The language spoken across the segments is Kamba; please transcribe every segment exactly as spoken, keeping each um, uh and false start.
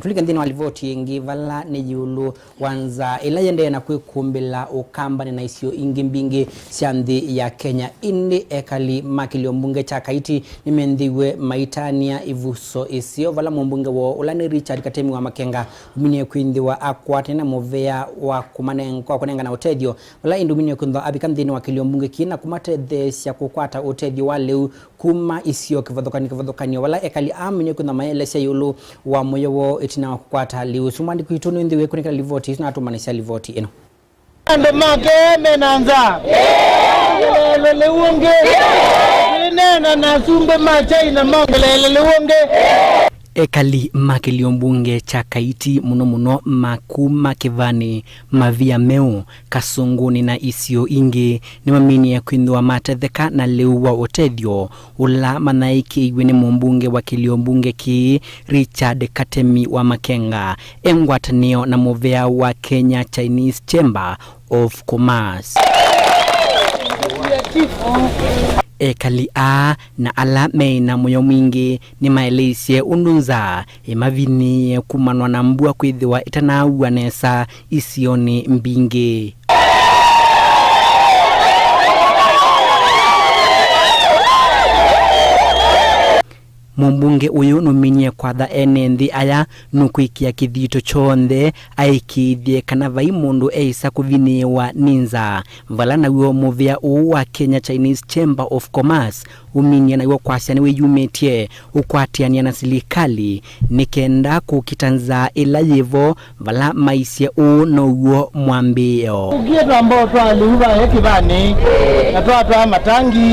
Tũlike nthĩnĩ wa livoti ĩngĩ, vala nĩ ĩũlũ wa nzaa ĩla yĩendee na kwĩkumbĩla Ũkambanĩ na isio ingĩ mbingĩ sya nthĩ ya Kenya. Ĩndĩ ekali ma kĩlio mbunge kya Kaiti nĩmenthĩiwe maitania ivuso iseo, vala mũmbunge woo ũla nĩ Richard Katemi wa Makenga ũminie kwĩthĩwa akwatene na mũvea wa kũmaneng-, wa kũnengana ũtethyo, vala ĩndĩ ũminie kwĩthĩwa avika nthĩnĩ wa kĩlio mbunge kĩĩ na kũmatetheesya kũkwata ũtethyo wa lĩu kuma isio kĩvathũkanio kĩvathũkanio, vala ekali aa mainie kwĩthĩwa maelesya ĩũlũ wa mũyo woo ĩtina wa kũkwata lĩu ũsu. Mwandĩki witũ nĩ ũnthĩ wĩkũnĩkĩla livoti isu na atũmanĩsya livoti ĩno. Andũ make me na nzaa. Lelelwe lĩu ũngĩ. Twĩneena na asumbĩ ma China mongelele lĩu ũngĩ. Ekali ma kĩlio mbunge kya Kaiti, mũno mũno ma kuma Kĩvani, Mavia Meũ, Kasũngũnĩ na isio ingĩ, nĩmaminie kwĩthĩwa matetheka na lĩu wa ũtethyo ũla manyaĩĩkĩiw'e nĩ mũmbunge wa kĩlio mbunge kĩĩ, Richard Katemi wa Makenga, e ngwatanĩo na mũvea wa Kenya Chinese Chamber of Commerce. Ekali aa na ala meĩ na mũyo mwingĩ nĩmaeleisye ũndũ nzaa ĩmavinyĩĩe kumanwa na mbua kwĩthĩwa ĩtanaua nesa isionĩ mbingĩ. Mũmbunge ũyũ nũminie kwatha ene nthĩ aya nũkwĩkĩa kĩthito kyonthe aĩkĩĩthye kana vai mũndũ eĩsa kũvinyĩĩwa nĩ nzaa, vala naw'o mũvĩa ũũ wa Kenya Chinese Chamber of Commerce ũminie naw'o kwasya nĩwĩyumĩtye ũkwatĩanĩa na silikalĩ nĩ kenda kũkita nzaa ĩla yĩvo, vala maisye ũũ now'o mwambĩĩo. Ũkie twamba ũtwaa lĩu vae Kĩvani, na twatwaa matangi,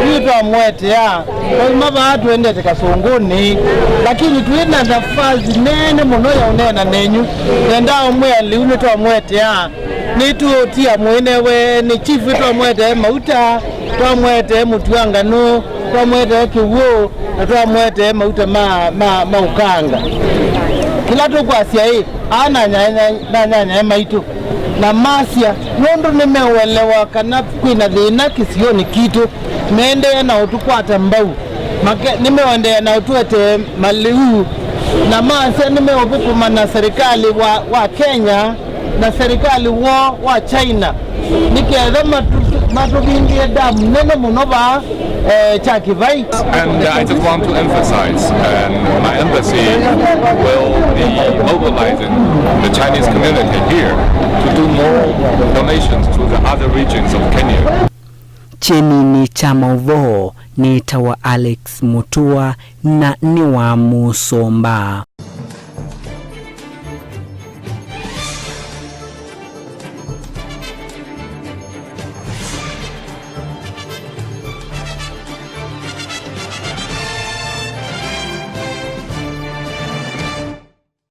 yu twamũetea, twauma vaa tũendete Kasũngũnĩ, lakini twĩ na nafasi nene mũno ya ũneena nenyu. Nendaa ũmwĩa lĩu nĩtwamũetea, nĩtũũtia mũĩ newe nĩ chief, twamũetee mauta, twamũetee mũtu wa nganũ, twamũetee kĩw'ũ, na twamũetee mauta ma, ma, ma ũkanga. Kĩla tũkwasya ĩ, aa na nyanya, na nyanyae maitũ, na masya, nũndũ nĩmeũelewa kana kwĩ na thĩna kĩsionĩ kitũ, meendeea na ũtũkwata mbau. Make-, nĩmeũendeea na ũtũetee malĩu, na masya nĩmeũthũkũma na serikali wa, wa Kenya na serikali woo wa China nĩ ketha matu-, matũvingĩe damu nene mũno vaa, eh, kya Kĩvai. And, uh, I just want to emphasize, um, my embassy will be mobilizing the Chinese community here to do more donations to the other regions of Kenya. Kyenini kya maũvoo nĩtawa Alex Mutua na nĩ wa Mũsomba.